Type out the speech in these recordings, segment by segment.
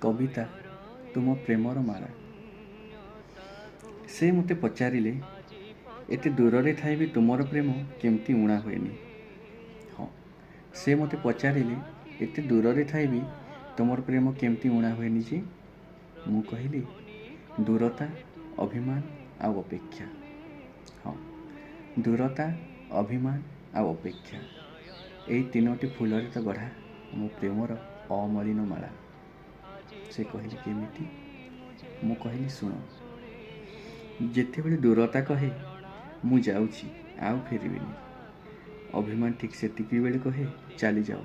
କବିତା ତୁମ ପ୍ରେମର ମାଳା। ସେ ମୋତେ ପଚାରିଲେ, ଏତେ ଦୂରରେ ଥାଇ ବି ତୁମର ପ୍ରେମ କେମିତି ଊଣା ହୁଏନି? ହଁ, ସେ ମୋତେ ପଚାରିଲେ, ଏତେ ଦୂରରେ ଥାଇ ବି ତୁମର ପ୍ରେମ କେମିତି ଊଣା ହୁଏନି ଯେ? ମୁଁ କହିଲି, ଦୂରତା, ଅଭିମାନ ଆଉ ଅପେକ୍ଷା। ହଁ, ଦୂରତା, ଅଭିମାନ ଆଉ ଅପେକ୍ଷା, ଏଇ ତିନୋଟି ଫୁଲରେ ତ ଗଢ଼ା ମୋ ପ୍ରେମର ଅମଳିନ ମାଳା। ସେ କହିଲେ, କେମିତି? ମୁଁ କହିଲି, ଶୁଣ, ଯେତେବେଳେ ଦୂରତା କହେ ମୁଁ ଯାଉଛି, ଆଉ ଫେରିବିନି, ଅଭିମାନ ଠିକ୍ ସେତିକି ବେଳେ କହେ ଚାଲିଯାଅ,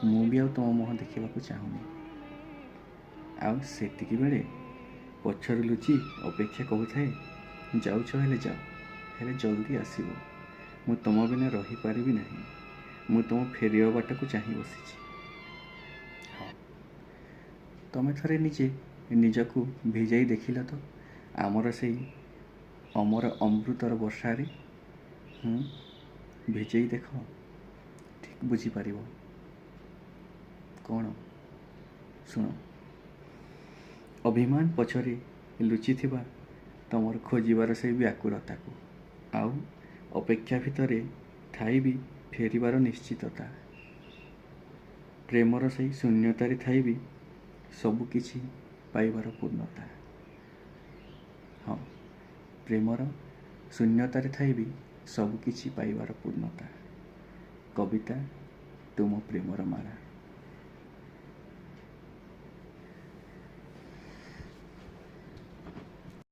ମୁଁ ବି ଆଉ ତୁମ ମୁହଁ ଦେଖିବାକୁ ଚାହୁଁନି। ଆଉ ସେତିକି ବେଳେ ପଛରୁ ଲୁଚି ଅପେକ୍ଷା କହୁଥାଏ, ଯାଉଛ ହେଲେ ଯାଅ, ହେଲେ ଜଲ୍ଦି ଆସିବ, ମୁଁ ତୁମ ବିନା ରହିପାରିବି ନାହିଁ, ମୁଁ ତୁମ ଫେରିବା ବାଟକୁ ଚାହିଁ ବସିଛି। ହଁ, ତମେ ଥରେ ନିଜେ ନିଜକୁ ଭିଜାଇ ଦେଖିଲ ତ ଆମର ସେଇ ଅମର ଅମୃତର ବର୍ଷାରେ? ଭିଜେଇ ଦେଖ, ଠିକ୍ ବୁଝିପାରିବ। କ'ଣ? ଶୁଣ, ଅଭିମାନ ପଛରେ ଲୁଚିଥିବା ତମର ଖୋଜିବାର ସେଇ ବ୍ୟାକୁଳତାକୁ, ଆଉ ଅପେକ୍ଷା ଭିତରେ ଥାଇ ବି ଫେରିବାର ନିଶ୍ଚିତତା, ପ୍ରେମର ସେଇ ଶୂନ୍ୟତାରେ ଥାଇ ବି ସବୁକିଛି ପାଇବାର ପୂର୍ଣ୍ଣତା। ହଁ, ପ୍ରେମର ଶୂନ୍ୟତାରେ ଥାଇ ବି ସବୁକିଛି ପାଇବାର ପୂର୍ଣ୍ଣତା। କବିତା ତୁମ ପ୍ରେମର ମାଳା।